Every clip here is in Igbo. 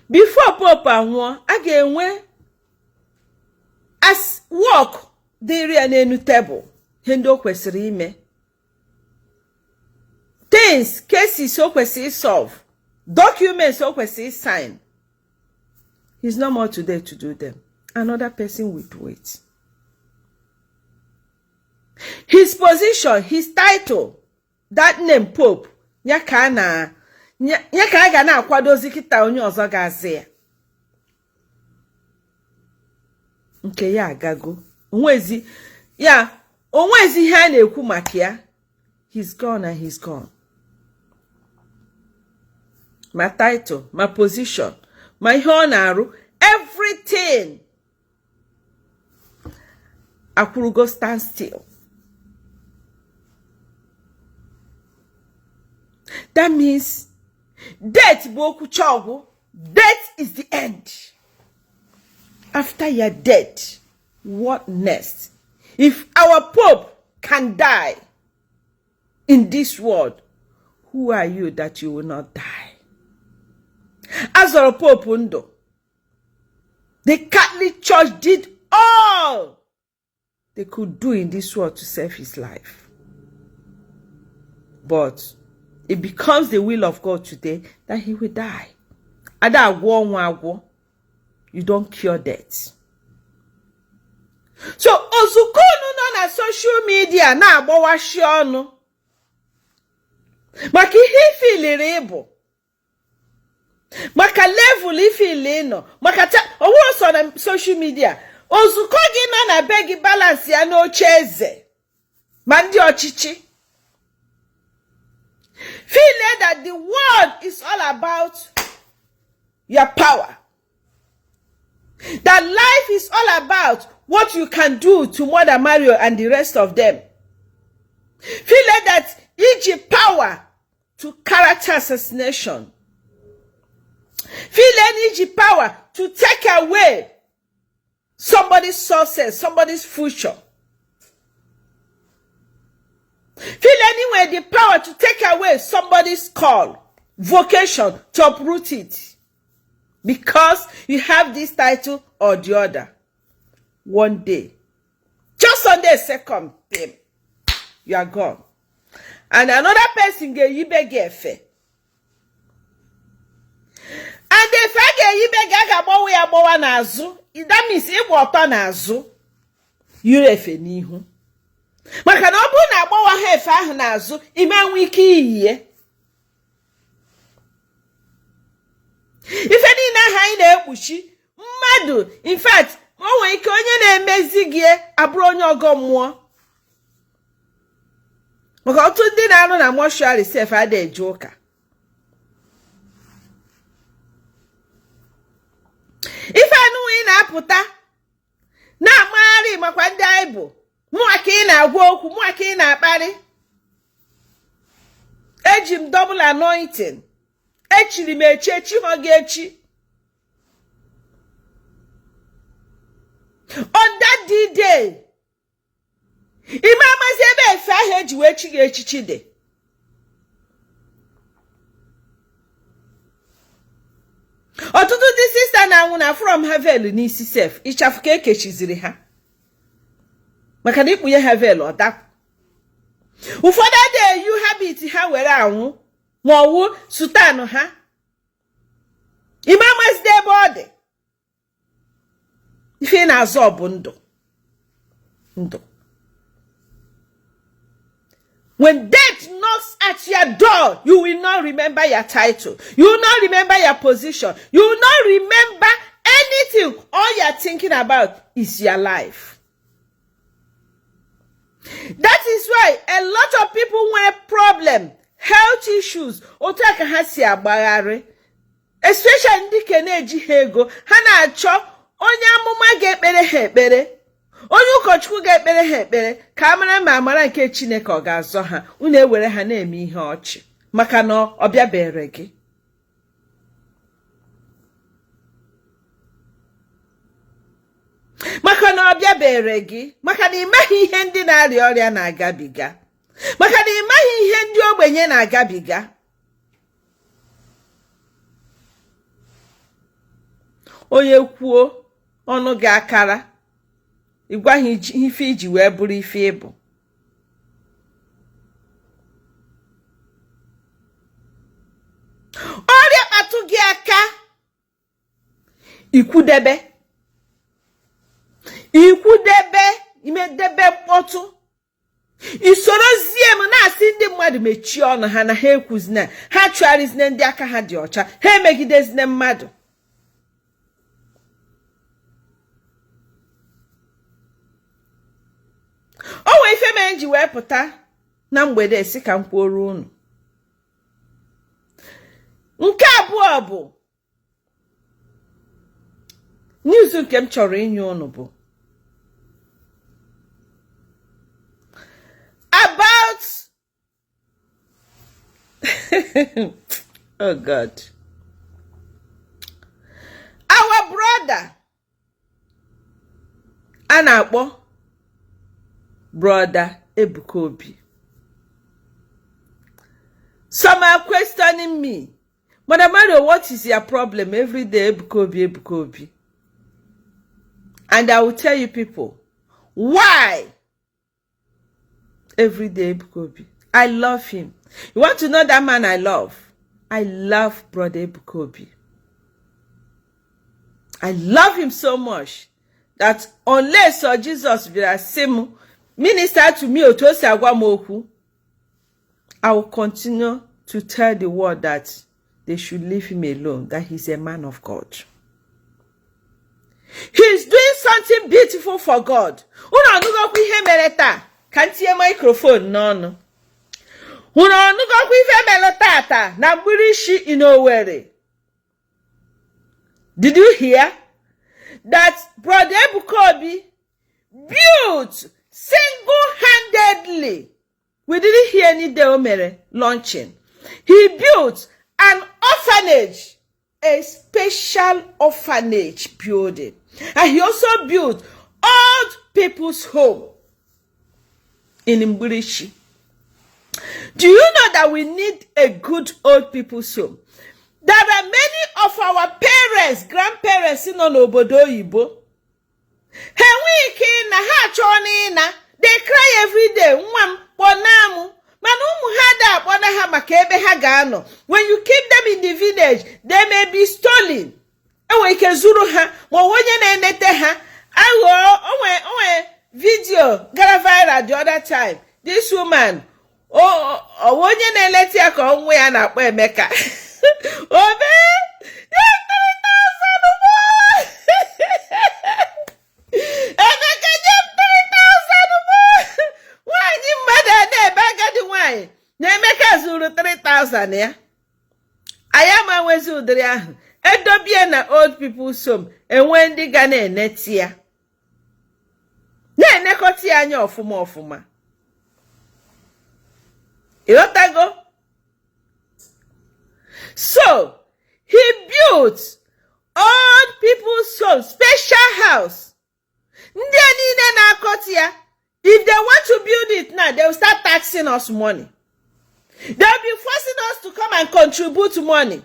Before Pope anwụọ, a ga-enwe as work dịrị ya n'elu tebụl, ihe ndị o kwesịrị ime, things, cases o kwesịrị solve, documents o kwesịrị sign. He's no more today to do them. Another person will do it. His position, his title, that name Pope, ya ka na ya ka a ga na-akwadozi kịta onye ọzọ ga-aza ya. Nke ya agago, onwezi ya, onwezi ihe a na-ekwu maka ya. He's gone and he's gone. Ma title, ma position, ma ihe ọ na-arụ, everything akwụrụgo stand still. That means death bụ okwu chọgwụ. Death is the end. After you're dead, what next? If our Pope can die in this world, who are you that you will not die? Azọrọ Pope ndụ. The Catholic Church did all they could do in this world to save his life. But it becomes the will of God today that he will die. Ada agwọ ọnwụ agwọ. You don't cure death. So ozugbo unu nọ na social media na-agbawashi ọnụ maka ihe ifiliri ịbụ, maka level ifili nọ, maka ọwụrụ sọ na social media, ozukọ gị nọ na be gị balance ya n'oche eze ma ndị ọchịchị feel that the world is all about your power, that life is all about what you can do to Mother Mario and the rest of them. Feel that iji power to character assassination. Feel iji power to take away somebody's success, somebody's future. Feel anyway the power to take away somebody's call, vocation, to uproot it. Because you have this title or the other. One day, just on the second, bam, you are gone. And another person ga-eyibe gị efe. And efe a ga-eyibe gị, a ga-agbawa ya agbawa n'azụ. That means ịgba ọtọ n'azụ, yiri efe n'ihu. Maka na ọ bụrụ na agbawa ha efe ahụ n'azụ, ime nwe ike iyie. Ife niile ahụ anyị na-ekpuchi mmadụ, in fact, o nwere ike onye na-emezi gị abụrụ onye ọgọ mmụọ. Maka ọtụtụ ndị na-arụ na mortuary sef ada eje ụka. Ife anụnwa ị na-apụta na-amagharị makwa ndị anyị bụ, mụa ka ị na-agwa okwu, mụa ka ị na-akparị. Eji m double anointing, echiri m echi, echi họ gị echi. On that D-Day, ime amazi ebe efe ahụ eji wee chi gị echichi dị. Ọtụtụ ndị sista na-anwụ na from ha veil n'isi sef, ịchafụ ka ekechiziri ha maka na ikpunye ha veil ọ dapụ. Ụfọdụ adịghị eyu habit ha were anwụ ma ọwụ sutanụ ha. Ime amazide ebe ọ dị. Ife ị na-azọ bụ ndụ ndụ. When death knocks at your door, you will not remember your title. You will not remember your position. You will not remember anything. All you're thinking about is your life. That is why a lot of people nwere problem, health issues, otu a ka ha si agbagharị. Especially ndị ke na-eji ha ego, ha na-achọ onye amụma ga-ekpere ha ekpere, onye ụkọchukwu ga-ekpere ha ekpere ka a mara ma amara nke Chineke ọ ga-azọ ha. Unu ewere ha na-eme ihe ọchị maka na ọ bịabere gị. Maka na ọ ọ bịabere gị maka na ị maghị ihe ndị na-arịa ọrịa na-agabiga, maka na ị maghị ihe ndị ogbenye na-agabiga. Onye kwuo ọnụ gị akara, ị gwaghị ife i ji wee bụrụ ife ị bụ. Ọrịa kpatụ gị aka, ikwudebe ikwudebe imedebe mkpọtụ, isorozie m na-asị ndị mmadụ mechie ọnụ ha na ha ekwuzina, ha chụgharịzina ndị aka ha dị ọcha, ha emegidezina mmadụ. O nwee ife mere m ji wee pụta na mgbede sị ka m kwuoro unu. Nke abụọ bụ news nke m chọrọ inye unu bụ about oh God, our brother a na-akpọ Brother Ebuka Obi. Some are questioning me, Madam Mario, what is your problem every day? Ebuka Obi, Ebuka Obi. And I will tell you people why every day Ebuka Obi. I love him. You want to know that man I love? I love Brother Ebuka Obi. I love him so much that unless Sir Jesus bịara sị m minister to me otu o si agwa m okwu, I will continue to tell the world that they should leave him alone, that he's a man of God. He's doing something beautiful for God. Unu anụgokwa ihe mere taa ka m tinye microphone n'ọnụ. Unu anụgokwa ihe mere tata na Mgbirishi in Owerri. Did you hear that Brother Ebuka Obi built single-handedly? We didn't hear any day o mere launching. He built an orphanage, a special orphanage building. And he also built old people's home in Mgbirishi. Do you know that we need a good old people's home? There are many of our parents, grandparents nọ n'obodo oyibo. Ha enweghị ike ịna, ha achọọ n'ịna. They cry every day, nwa m kpọna m, mana ụmụ ha da akpọna ha maka ebe ha ga-anọ. When you keep them in the village, they may be stolen. Enwere ike zuru ha ma ọ onye na-enete ha aghọọ. Onwe video gara viral the other time, this woman, onye na-eleta ya ka ọnwụ ya na-akpọ Emeka obe ya 3000, Emeka nye m 3000. Nwaanyị mmadụ a na-ebe, agadi nwaanyị na Emeka zuru 3000 ya. Anyị ama nwezi ụdịrị ahụ edobie na old people's home, enwe ndị ga na-eneti ya, na-enekọta ya anya ọfụma ọfụma. Ịghọtago? So he built old people's home, special house. Ndị a niile na-akọta ya, if they want to build it now, they will start taxing us money. They will be forcing us to come and contribute money,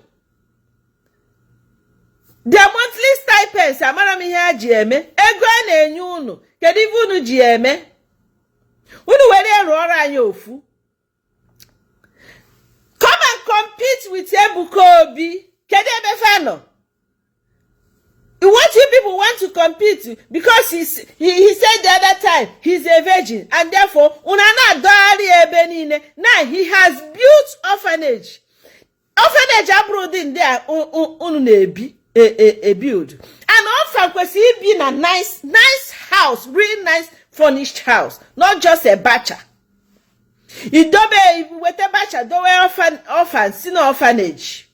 their monthly stipends. Amara m ihe ha ji eme ego a na-enye unu. Kedu ife unu ji eme? Unu were rụọrọ anyị ofu. Come and compete with Ebuka Obi. Kedu ebe fa nọ? What you people want to compete because he said the other time he's a virgin and therefore unu na-adọgharị ebe niile. Now he has built orphanage. Orphanage abụrụ ụdị ndị a unu na-ebi e build. And orphan kwesịrị ibi na nice nice house, really nice furnished house, not just a bacha. Idobe, weta bacha dowe orphan si na orphanage,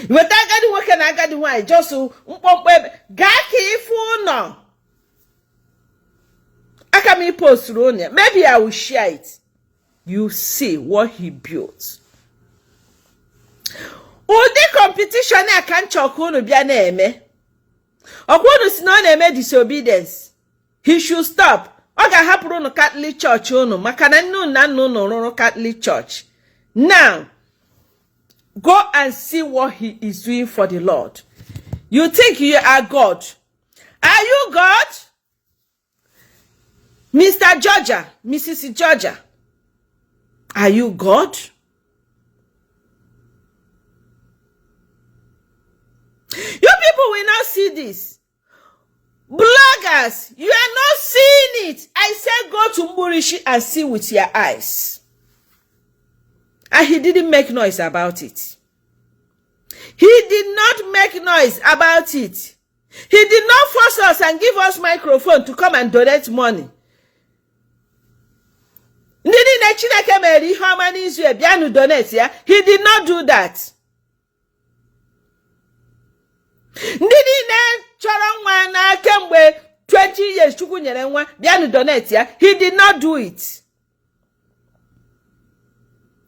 weta agadi nwoke na agadi nwaanyị, just mkpọmkpọ ebe. Gaa ka ịfụ ụlọ aka m posturu ụnụ ya. Maybe I will share it. You see what he built. Ụdị competition a ka m chọọ ka unu bịa na-eme. Ọkwa unu si na ọ na-eme disobedience. He should stop. Ọ ga-ahapụrụ unu Catholic Church unu maka na nne unu na nna unu rụrụ Catholic Church. Now, go and see what he is doing for the Lord. You think you are God. Are you God? Mr. Georgia, Mrs. Georgia, are you God? You people will not see this. Bloggers, you are not seeing it. I said go to Mburishi and see with your eyes. And he didn't make noise about it. He did not make noise about it. He did not force us and give us microphone to come and donate money. Ndị niile Chineke mere ihe ọma n'izu a bịanụ donate ya. He did not do that. Ndị niile chọrọ nwa na kemgbe 20 years Chukwu nyere nwa bịanụ donate ya. He did not do it.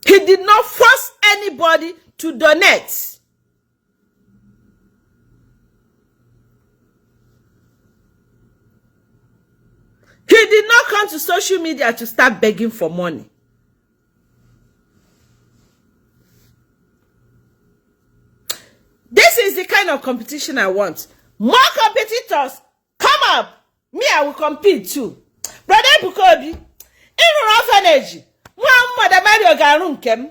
He did not force anybody to donate. He did not come to social media to start begging for money. This is the kind of competition I want. More competitors, come up. Me, I will compete too. Brother Ebuka Obi, ị rụrụ orphanage, nwa Mother Mario ga-arụ nke m.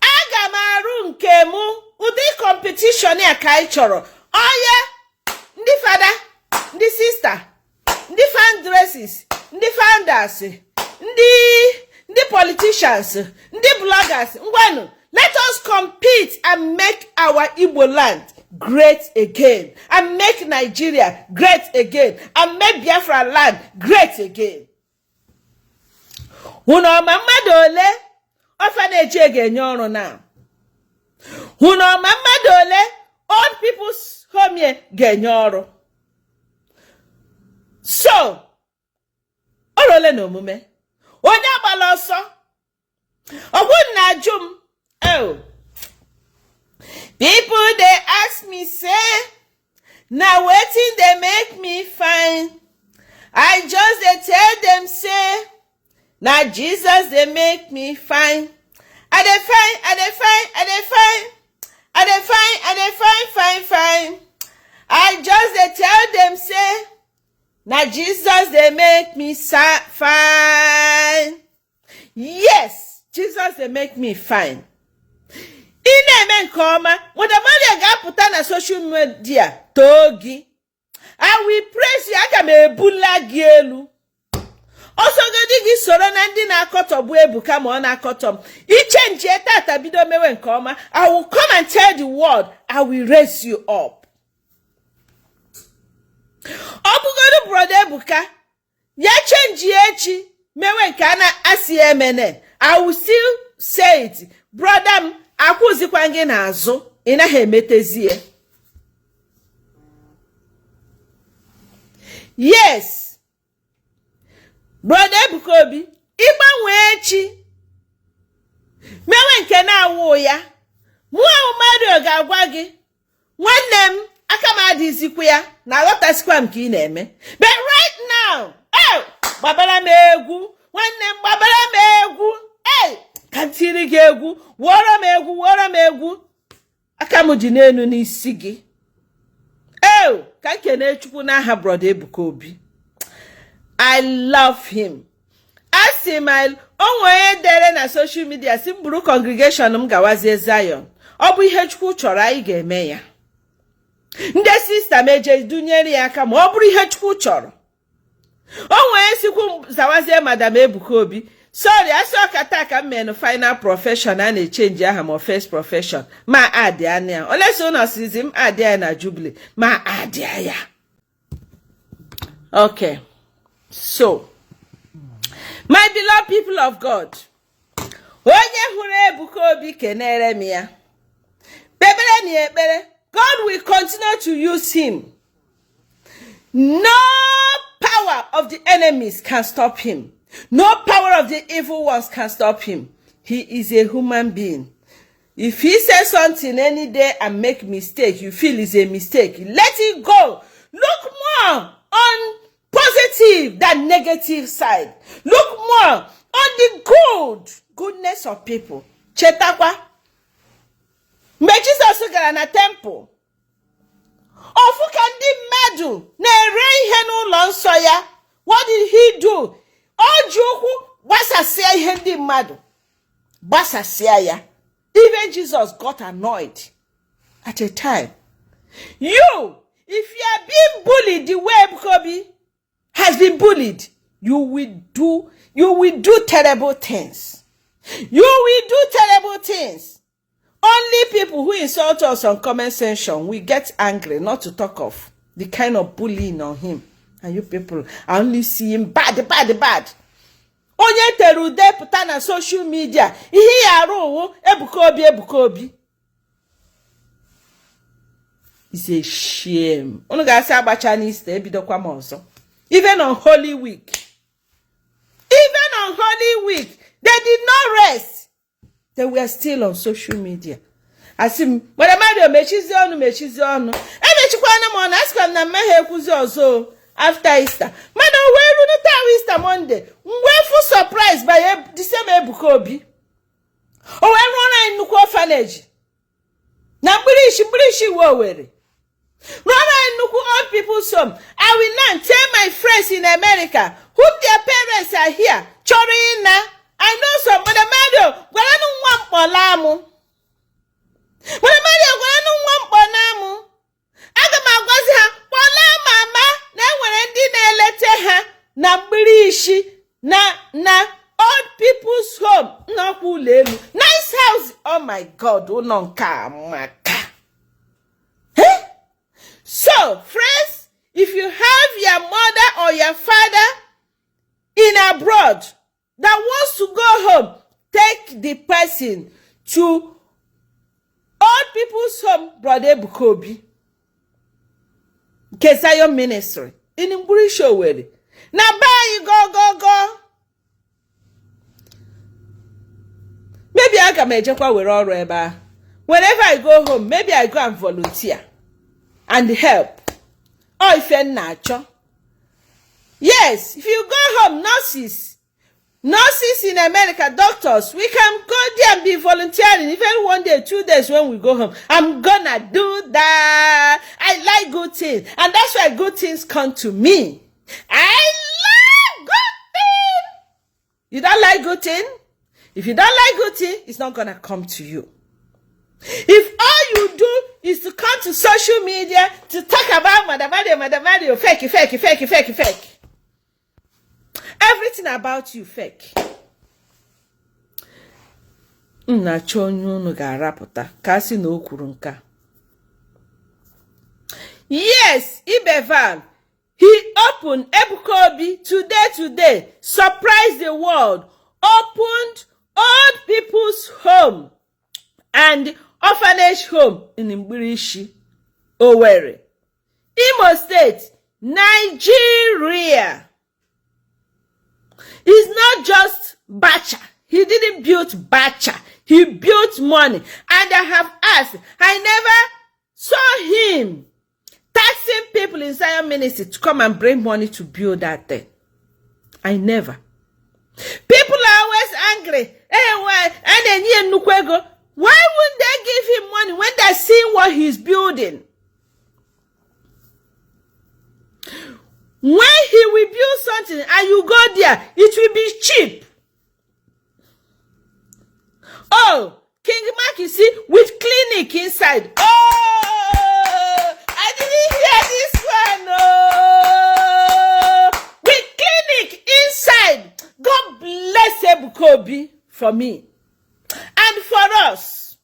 Aga m arụ nke m. Ụdị competition ya ka anyị chọrọ. Oya, ndị fada, ndị sista, ndị foundresses, ndị founders, ndị politicians, ndị bloggers, ngwanụ, let us compete and make our Igbo land great again, and make Nigeria great again, and make Biafra land great again. Unu ọma mmadụ ole orphanage ga-enye ọrụ na? Unu ọma mmadụ ole old people's home ga-enye ọrụ? So, ọrụ ole na omume? Onye agbala ọsọ? Ọgwụ na-ajụ m. Oh. People dey ask me say, na wetin dey make me fine? I just dey tell them say, na Jesus dey make me fine. I dey fine, I dey fine, I dey fine. I dey fine, I dey fine, fine, fine. I just dey tell them say, na Jesus dey make me fine. Yes, Jesus dey make me fine. Ị na-eme nke ọma, Mother Maria ga-apụta na social media too gị. I will praise you, aga m ebula gị elu. Ọsọgodi gị soro na ndị na-akọtọgbu Ebuka ma ọ na-akọtọ m. Ichenjie tata bido mewe nke ọma, I will come and tell the world, I will raise you up. Ọ bụgodu Brother Ebuka, ya chenjie echi mewe nke a na-asị emene, I will still say it. Brother m, akwụzikwa gị n'azụ, ị naghị emetezie. Yes, Brother Ebuka Obi, ịgbanwe echi mewe nke na-awụ ya, mụọ Mario ga-agwa gị, nwanne m, aka m adịzikwa ya na aghọtasikwa m ka ị na-eme. But right now, oh, gbabara m egwu, nwanne m, gbabara m egwu, hey, ka m tiri gị egwu, wụọrọ m egwu, wụọrọ m egwu, aka m dị n'elu n'isi gị. Oh, ka m kene Chukwu n'aha Brother Ebuka Obi. I love him. Asị m o nwere dere na social media si m buru congregation m gawazie Zion. Ọ bụ ihe Chukwu chọrọ, anyị ga-eme ya. Ndị sista m eje dunyere ya aka ma ọ bụrụ ihe Chukwu chọrọ. O nwere sikwu zawazie Madam Ebuka Obi. Sorry, asị ọka taa ka m menụ final profession a na-echenji aha ma first profession ma adị anya. Olesi ụlọ sizi m adị ya na Jubilee ma adị ya. Okay, so my beloved people of God, onye hụrụ Ebuka Obi kenere m ya. Kpebere na ekpere, God will continue to use him. No power of the enemies can stop him. No power of the evil ones can stop him. He is a human being. If he says something any day and make mistake, you feel it's a mistake, let it go. Look more on positive. positive than negative side. Look more on the goodness of people. Chetakwa mgbe Jizọs gara na temple, ọ fụ ka ndị mmadụ na-ere ihe n'ụlọ nsọ ya. What did he do? O ji ụkwụ gbasasịa ihe ndị mmadụ, gbasasịa ya. Even Jesus got annoyed at a time. You, if you are being bullied the way Ebuka Obi has been bullied, you will do terrible things. You will do terrible things. Only people who insult us on comment section will get angry, not to talk of the kind of bullying on him. And you people are only seeing bad, bad, bad. Onye tere ude pụta na social media, ihe ya arụ ụwụ Ebuka Obi, Ebuka Obi. It's a shame. Unu ga-asị agbacha n'Easter ebidokwa m ọzọ. Even on Holy Week. Even on Holy Week, they did not rest. They were still on social media. Asị m, Madam Mario, mechizie ọnụ, mechizie ọnụ. Emechikwana m ọnụ, asịkwa m na mmehie ekwuzi ọzọ after Easter. Mana o wee ruru taa Easter Monday, m wee fụ surprise by the same Ebuka Obi. O wee rụọrọ anyị nnukwu orphanage na Mgbirishi, Mgbirishi iwe Owerri. Rụọrọ anyị nnukwu old people's home. I will now tell my friends in America whom their parents are here chọrọ ịna. I know some. Madam Mario, gwaranụ nwa m kpọlaa mụ. Madam Mario, gwaranụ nwa m kpọlaa mụ. Aga m agwazi ha kpọlaa mama na enwere ndị na-eleta ha na Mgbirishi na old people's home n'ọkwa ụlọ elu. Nice house. Oh my God, ụlọ nke a maka. So, friends, if you have your mother or your father in abroad that wants to go home, take the person to old people's home, Brother Ebuka Obi, nke Zion Ministry, in Mgbirishi Owerri. Na be anyị go go go. Maybe aga m ejekwa were ọrụ ebe ahụ. Whenever I go home, maybe I go and volunteer and help. Ọ ife m na-achọ. Yes, if you go home, nurses in America, doctors, we can go there and be volunteering. Even one day, 2 days when we go home. I'm gonna do that. I like good things. And that's why good things come to me. I love good things. You don't like good thing? If you don't like good thing, it's not gonna come to you. If all you do is to come to social media to talk about Madam Mario, Madam Mario, fake, fake, fake, fake, fake. Everything about you fake. M na-achọ onye unu ga-arapụta ka a sị na o kwuru nke a. Yes, Ibeval, he opened Ebuka Obi today, today, surprised the world, opened old people's home and orphanage home in Mgbirishi, Owerri, Imo State, Nigeria. It's not just Bacha. He didn't build Bacha. He built money. And I have asked, I never saw him taxing people in Zion Ministry to come and bring money to build that thing. I never. People are always angry. Hey, why? And then why wouldn't they give him money when they're seeing what he's building? When he will build something and you go there, it will be cheap. Oh, King Mark, you see, with clinic inside. Oh, I didn't hear this one. Oh, with clinic inside. God bless Ebuka Obi for me and for us.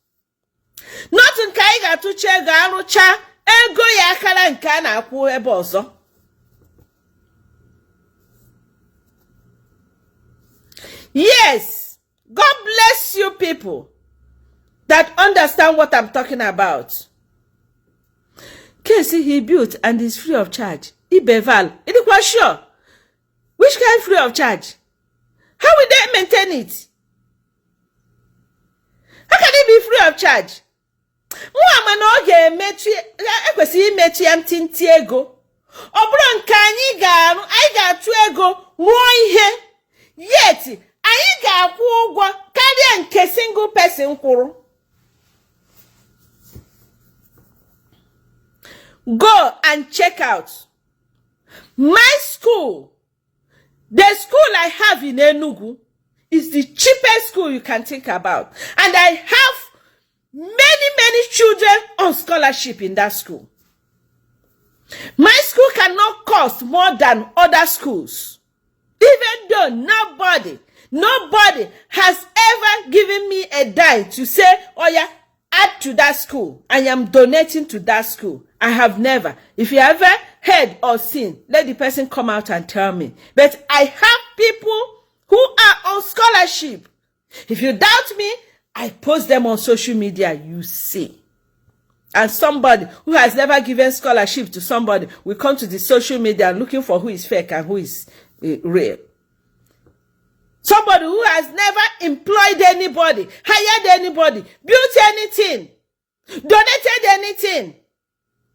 Not nke anyị ga-atụcha ego arụcha ego ya akara nke a na-akwụ ebe ọzọ. Yes, God bless you people that understand what I'm talking about. Case he built and is free of charge. Ibeval, it is sure. Which kind free of charge? How will they maintain it? How can it be free of charge? Mụ ama na ọ ga-emetụ, ekwesịghị imetụ ya ntịntị ego. Ọ bụrụ nke anyị ga-arụ, anyị ga-atụ ego rụọ ihe, yet anyị ga-akwụ ụgwọ karịa nke single person kwụrụ. Go and check out my school. The school I have in Enugu is the cheapest school you can think about, and I have many, many children on scholarship in that school. My school cannot cost more than other schools, even though nobody has ever given me a dime to say, "Oh yeah, add to that school. I am donating to that school." I have never. If you ever heard or seen, let the person come out and tell me. But I have people who are on scholarship. If you doubt me, I post them on social media, you see. And somebody who has never given scholarship to somebody will come to the social media looking for who is fake and who is real. Somebody who has never employed anybody, hired anybody, built anything, donated anything,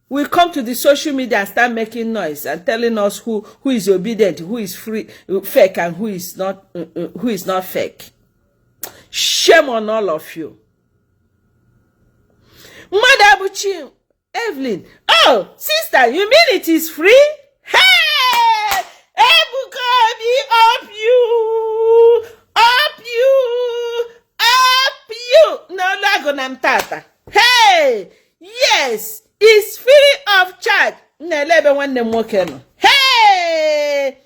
will come to the social media and start making noise and telling us who is obedient, who is free, fake, and who is not fake. Shame on all of you. Mother Evelyn. Oh, sister, you mean it is free? Hey! Ebuka Obi, up you! Up you! Up you! No, lago na m tata. Hey! Yes, it's free of charge. Na-ele ebe nwanne m nwoke nọ. Hey!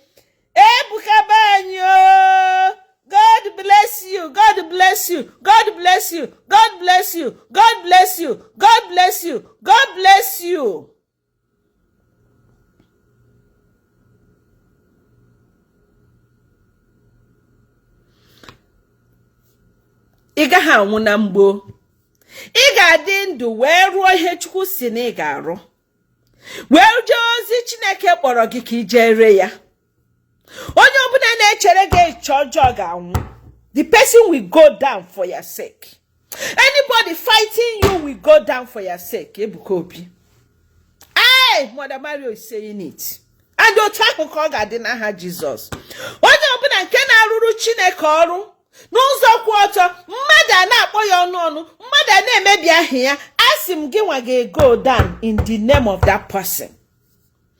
Ebuka banyo! God bless you. God bless you. God bless you. God bless you. God bless you. God bless you. God bless you. Ị gaghị anwụ na mgbo. Ị ga-adị ndụ wee rụọ ihe Chukwu si na ị ga-arụ, wee jee ozi Chineke kpọrọ gị ka ị jere ya. Onye ọbụla na-echere gị echiche ọjọọ ga-anwụ. The person will go down for your sake. Anybody fighting you will go down for your sake. Ebuka Obi, I, Mother Mario, is saying it, and otu ahụ ka ọ ga-adị n'aha Jizọs. Onye ọbụla nke na-arụrụ Chineke ọrụ n'ụzọ kwụ ọtọ, mmadụ a na-akpọ ya ọnụ ọnụ, mmadụ a na-emebi aha ya, asị m gị nwa ga-go down in the name of that person.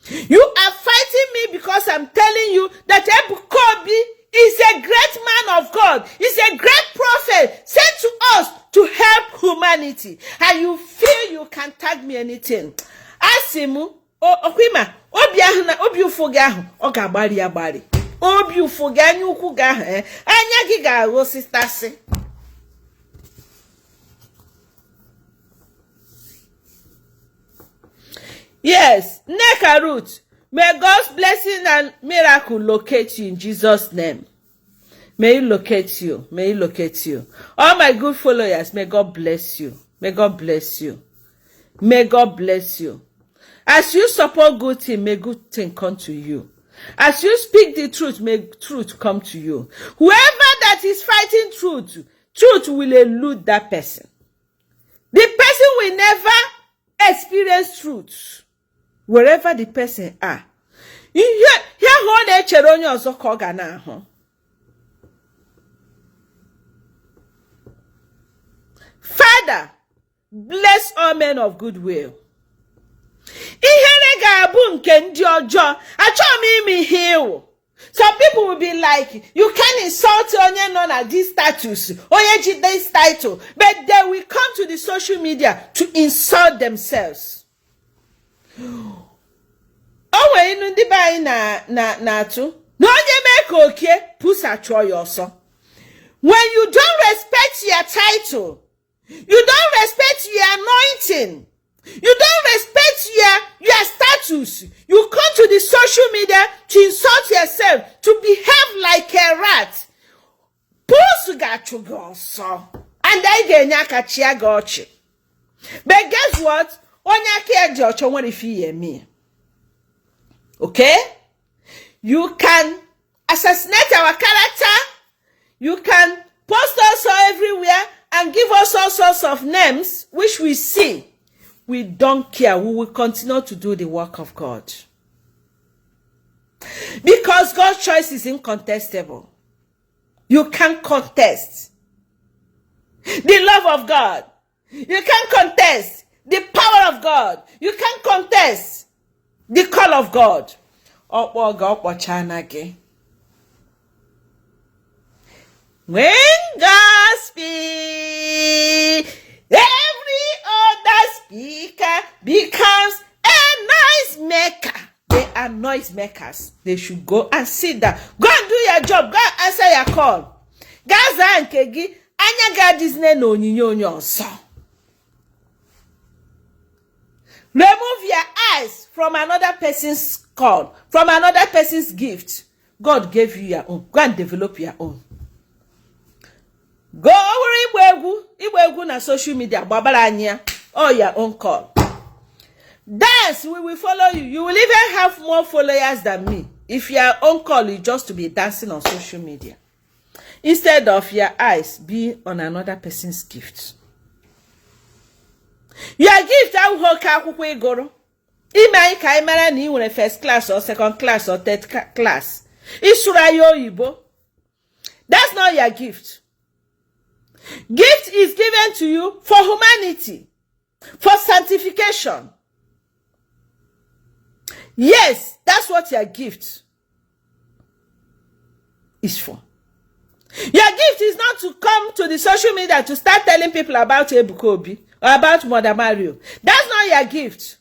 You are fighting me because I'm telling you that Ebuka Obi is a great man of God, is a great prophet sent to us to help humanity. And you feel you can tag me anything. Asị m, ọkwịma obi ahụ na obi ụfụ gị ahụ, ọ ga-agbari agbari. Obi ụfụ gị, anya ukwu gị ahụ, anya gị ga-aghọsịtasị. Yes, Nneka Ruth, may God's blessing and miracle locate you in Jesus' name. May he locate you. May he locate you. All my good followers, may God bless you. May God bless you. May God bless you. As you support good thing, may good thing come to you. As you speak the truth, may truth come to you. Whoever that is fighting truth, truth will elude that person. The person will never experience truth. Wherever the person are. Ihe ahụ ọ na-echere onye ọzọ ka ọ ga na-ahụ. Father, bless all men of goodwill. Ihere ga-abụ nke ndị ọjọọ. Achọghị m ime ihe ịwụ. Some people will be like, "You can insult onye nọ na this status, onye ji this title," but they will come to the social media to insult themselves. O nwere inu ndị be anyị na na na-atụ na onye mee ka okie pusa chụọ ya ọsọ. When you don't respect your title, you don't respect your anointing, you don't respect your status, you come to the social media to insult yourself, to behave like a rat, pusu ga-achụ gị ọsọ, and anyị ga-enye aka chịa gị ọchị. But guess what? Onye aka ya dị ọcha nwere ife ihe eme ya. Okay, you can assassinate our character, you can post us everywhere and give us all sorts of names which we see. We don't care. We will continue to do the work of God. Because God's choice is incontestable. You can't contest the love of God. You can't contest the power of God. You can't contest the call of God. Ọ kpọọ gị, ọ kpọchana gị. When God speaks, every other speaker becomes a noise maker. They are noise makers. They should go and sit down. Go and do your job. Go and answer your call. Gaa zaa nke gị. Anya gị adịzina na onyinye onye ọzọ. Remove your eyes from another person's call, from another person's gift. God gave you your own. Go and develop your own. Go were ịgba egwu na social media gbabara anyị ya. All your own call. Dance, we will follow you. You will even have more followers than me if your own call is just to be dancing on social media instead of your eyes being on another person's gift. Your gift awụghị oke akwụkwọ ịgụrụ ime anyị ka anyị mara na ị nwere first class or second class or third class, ịsụrụ anyị oyibo. That's not your gift. Gift is given to you for humanity, for sanctification. Yes, that's what your gift is for. Your gift is not to come to the social media to start telling people about Ebuka Obi or about Mother Mario. That's not your gift.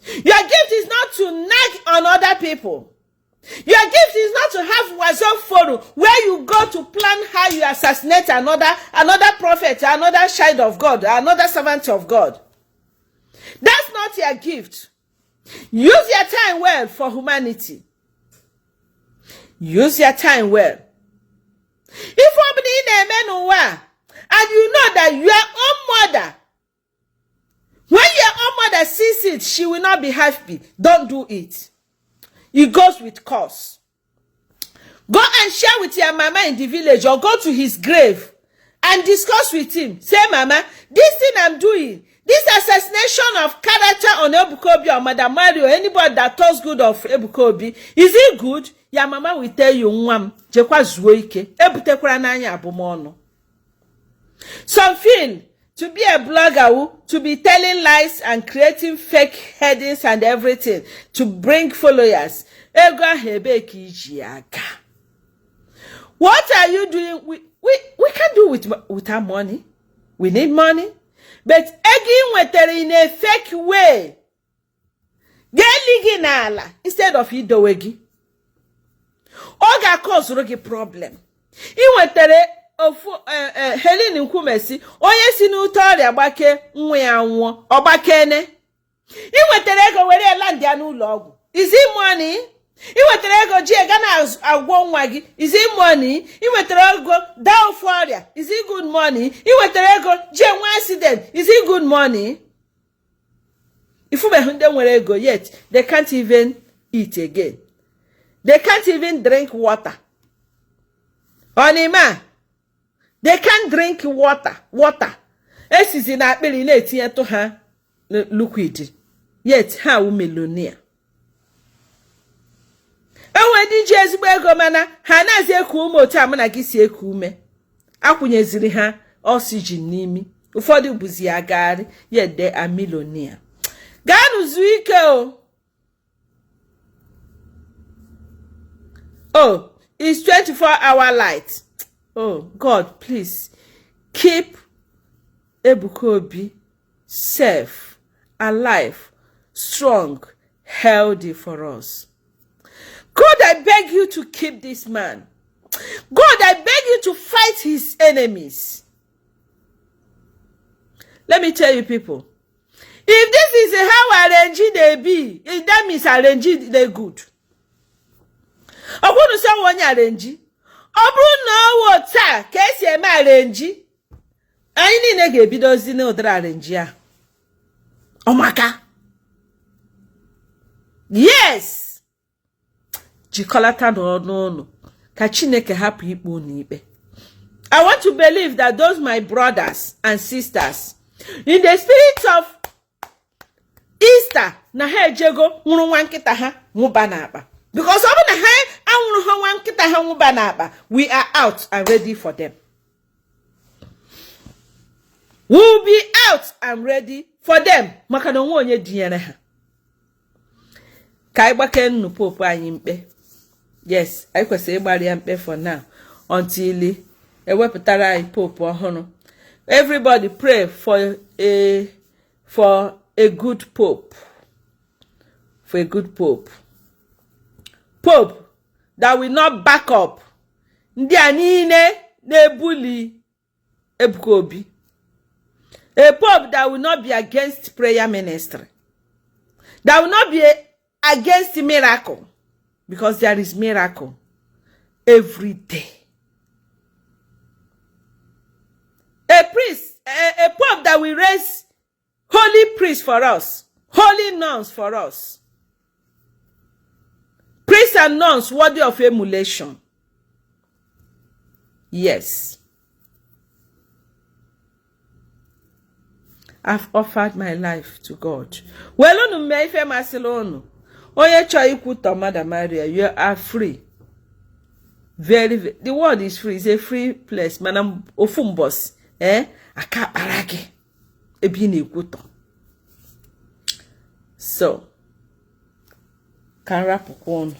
Your gift is not to nag on other people. Your gift is not to have WhatsApp forum where you go to plan how you assassinate another prophet, another child of God, another servant of God. That's not your gift. Use your time well for humanity. Use your time well. Ife ọbụla ị na-eme n'ụwa a, and you know that your own mother, when your own mother sees it, she will not be happy. Don't do it. It goes with curse. Go and share with your mama in the village or go to his grave and discuss with him. Say, "Mama, this thing I'm doing, this assassination of character on Ebuka Obi or Madam Mario, anybody that talks good of Ebuka Obi, is it good?" Your mama will tell you, "Nwa m, jekwa zuo ike, ebutekwara n'anya abụmọnụ." Some feel to be a blogger who to be telling lies and creating fake headings and everything to bring followers. Ego ahụ, ebee ka iji aga? What are you doing? We can't do without money. We need money. But ego ị nwetara in a fake way ga-eli gị n'ala instead of idowe gị. Ọ ga-akọzụrụ gị problem. Ị nwetara ofu Helen Nkwumesi, onye si n'ute ọrịa gbake, nwa ya nwụọ, ọ gbakene. Ị nwetara ego were land ya n'ụlọ ọgwụ. Is it money? Ị nwetara ego ji ga na-agwọ nwa gị. Is it money? Ị nwetara ego daa ofu ọrịa. Is it good money? Ị nwetara ego ji enwe accident. Is it good money? Ifubeghị ndị nwere ego, yet they can't even eat again, they can't even drink water. Ọnịma, they can't drink water. Water esizi na akpịrị na-etinyetụ ha liquid, yet ha wụ millionaire. Enwe ndị ji ezigbo ego, mana ha anaghịzi eku ume otu a mụ na gị si eku ume. Akwụnyeziri ha oxygen n'imi, ụfọdụ bụzi ya gagharị, yet they are millionaire. Gaanụ zuo ike o. Oh, it's 24 hour light. Oh God, please keep Ebuka Obi safe, alive, strong, healthy for us. God, I beg you to keep this man. God, I beg you to fight his enemies. Let me tell you people, if this is how arrange dey be, that means arrange dey good. Ọ bụrụ sị onye arrange, ọ bụrụ na ọ wụ taa ka esi eme arrange, anyị niile ga-ebidozi n'ụdịrị arrange a. Ọmaka. Yes, jikọlata n'ọnụ ụnụ ka Chineke hapụ ikpe unu ikpe. I want to believe that those my brothers and sisters in the spirit of Easter na ha ejego nwụrụ nwa nkịta ha nwụba n'akpa. Because ọ bụ na ha anwụrụ ha nwa nkịta ha nwụba n'akpa, we are out and ready for them. We will be out and ready for them. Maka na onwe onye dinyere ha. Ka anyị gbakee nnu pope anyị mkpe. Yes, anyị kwesịrị ịgbara ya mkpe for now until ewepụtara anyị pope ọhụrụ. Everybody pray for a good pope, for a good pope, pope that will not back up ndị a niile na-ebuli Ebuka Obi, a pope that will not be against prayer ministry, that will not be against miracle, because there is miracle every day. A priest, a pope that will raise holy priests for us, holy nuns for us, priests and nuns worthy of emulation. Yes. I've offered my life to God. Well, unu mee ife masịrị unu. Onye chọọ ikwutọ Mother Maria, you are free. Very, very, the world is free. It's a free place. Mana ofu mbọsị, aka akpara gị ebe ị na-ekwutọ. So, ka m rapụkwa unu.